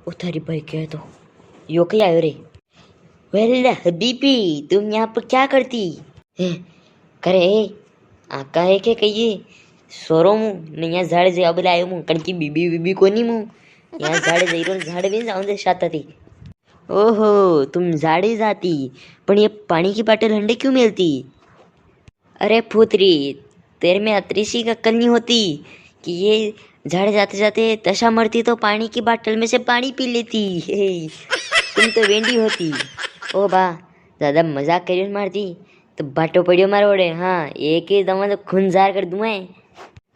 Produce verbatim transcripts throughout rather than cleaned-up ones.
ओ थारी भाई के तो, यो कई आयो रे? वेला हबीबी, तुम यहाँ पर क्या करती? हैं, करे, आका है के कहिए, सोरो मु, ने यहाँ झाड़े जई बले आयो मु, कणकी बीबी बीबी कोनी मु, यहाँ झाड़े जई रो, झाड़े भी जाऊँ दे शाता थी। ओहो, तुम झाड़े जाती, पण ये पानी की बाटल हंडे क्यों मेलती? अरे फूतरी, तेरे में अतरी सी अक्कल नहीं होती कि ये झाड़े जाते जाते तशा मरती तो पानी की बाटल में से पानी पी लेती। हे, तुम तो वेंडी होती। ओ बा, ज्यादा मजाक करियो न मारती, तो बाटो पड़ियो मारो ओड़े। हाँ, एक ही दमा तो खून जार कर दूं मैं।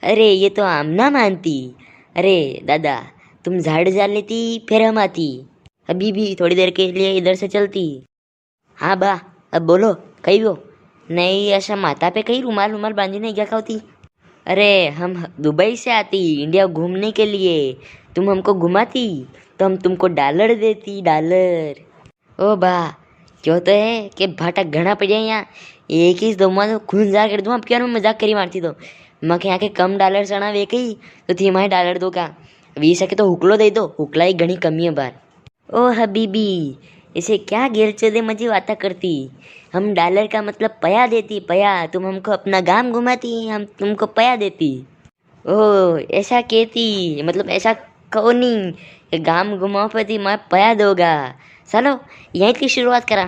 अरे, ये तो हम ना मानती। अरे दादा, तुम झाड़े जा लेती, फिर हम आती। अभी भी थोड़ी देर के लिए इधर से चलती। हाँ बा, अब बोलो, कई वो? नहीं, ऐसा माथा पे कई रुमाल, रुमाल बांधी नहीं क्या खाती? अरे, हम दुबई से आती इंडिया घूमने के लिए, तुम हमको घुमाती तो हम तुमको डॉलर देती, डॉलर। ओ बा, क्यों तो है कि भाटा घणा पड़िया यहाँ, एक ही दो मारो खून जार कर दूँ, अब क्या मैं मजाक करी मारती तो। मके यहाँ के कम डॉलर चढ़ा वे कई, तो थी मारे डॉलर दो का? वी सके तो हुकलो दे दो, हुकला ही घणी कमी है बार। ओ हबीबी, इसे क्या गेलचोदे मजी वाता करती? हम डॉलर का मतलब पया देती, पया। तुम हमको अपना गांव घुमाती, हम तुमको पया देती। ओ, ऐसा कहती, मतलब ऐसा कहो नहीं कि गांव घुमाओ पति मैं पया दोगा। चलो, यहीं की शुरुआत करा।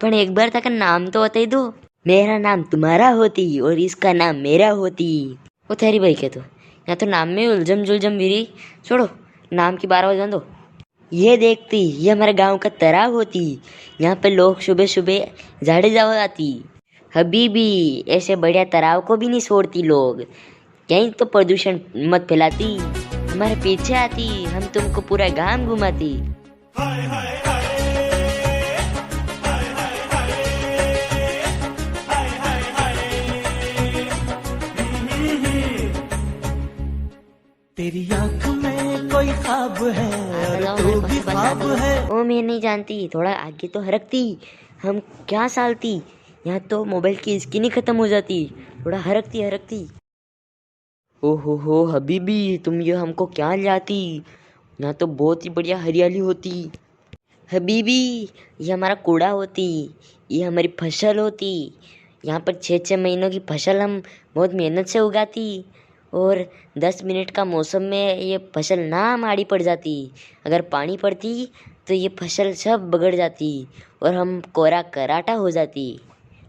पण एक बार तक नाम तो बताई दो। मेरा नाम तुम्हारा होती और इसका नाम मेरा होती। ओ थारी भाई के तो, यहाँ तो नाम में उलझम जुलझम विरी। छोड़ो, नाम की बारह बजन दो। ये देखती, ये हमारे गांव का तालाब होती, यहाँ पे लोग सुबह सुबह झाड़े जावा आती। हबीबी, ऐसे बढ़िया तालाब को भी नहीं छोड़ती लोग, कहीं तो प्रदूषण मत फैलाती, हमारे पीछे आती, हम तुमको पूरा गांव घुमाती। तेरी आंख में कोई ख्वाब है और तू भी ख्वाब है। ओ, मैं नहीं जानती, थोड़ा आगे तो हरकती। हम क्या सालती, यहाँ तो मोबाइल की स्क्रीन ही खत्म हो जाती। थोड़ा हरकती, हरकती। ओ हो हो हबीबी, तुम ये हमको क्या लाती? यहाँ तो बहुत ही बढ़िया हरियाली होती। हबीबी, ये हमारा कूड़ा होती, ये हमारी फसल होती। यहाँ पर छः छः महीनों की फसल हम बहुत मेहनत से उगाती और दस मिनट का मौसम में ये फसल ना माड़ी पड़ जाती। अगर पानी पड़ती तो ये फसल सब बगड़ जाती और हम कोरा कराटा हो जाती,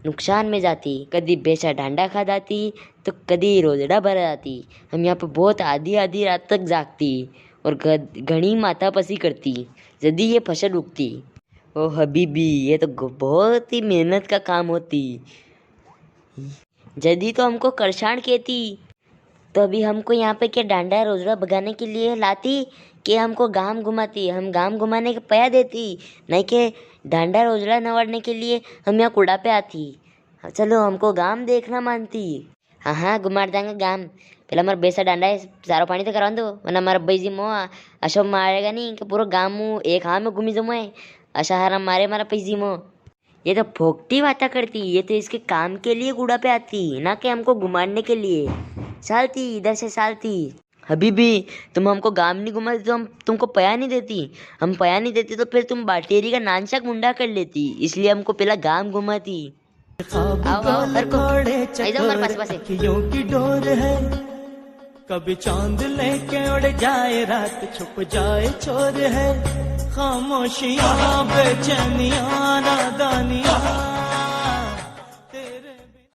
नुकसान में जाती। कदी भैंसा डांडा खा जाती तो कदी रोजड़ा भरा जाती। हम यहाँ पे बहुत आधी आधी रात तक जागती और घ-, घणी माथा पसी करती जदी ये फसल उगती। ओ हबीबी, ये तो ग-, बहुत ही मेहनत का काम होती। जदी तो हमको करसाण कहती, तो अभी हमको यहाँ पे क्या डांडा रोजड़ा भगाने के लिए लाती कि हमको गांव घुमाती, हम गांव घुमाने के पया देती, नहीं के डांडा रोजड़ा नवाड़ने के लिए हम यहाँ कूड़ा पे आती। हाँ, चलो, हमको गांव देखना मानती। हाँ, हाँ, घुमाड़ दांगा गांव। पेला मारे भैंसा डांडा है, चारो पानी तो करवा दो, वरना मारा भाई जी मो आ-, अशो मारेगा नहीं कि पूरा गांव मु एक हाथ में घूमी जमो है। अशा हारा मारे मारा भाई जी मो। ये तो फोकटी बाता करती, ये तो इसके काम के लिए कूड़ा पे आती, ना कि हमको घुमाने के लिए। सालती, इधर से सालती। हबीबी, तुम हमको गांव नहीं घुमाती तो हम तुमको पया नहीं देती। हम पया नहीं देती तो फिर तुम बाटेरी का नानसा मुंडा कर लेती, इसलिए हमको पेला गांव घुमाती। आओ, आओ, हरको। आई जाओ हमारे पास, पास। अखियों की डोर है, कभी चांद लेके उड़ जाए, रात छुप जाए चोर है। खामोशियां, बेचैनियां, नादानियां।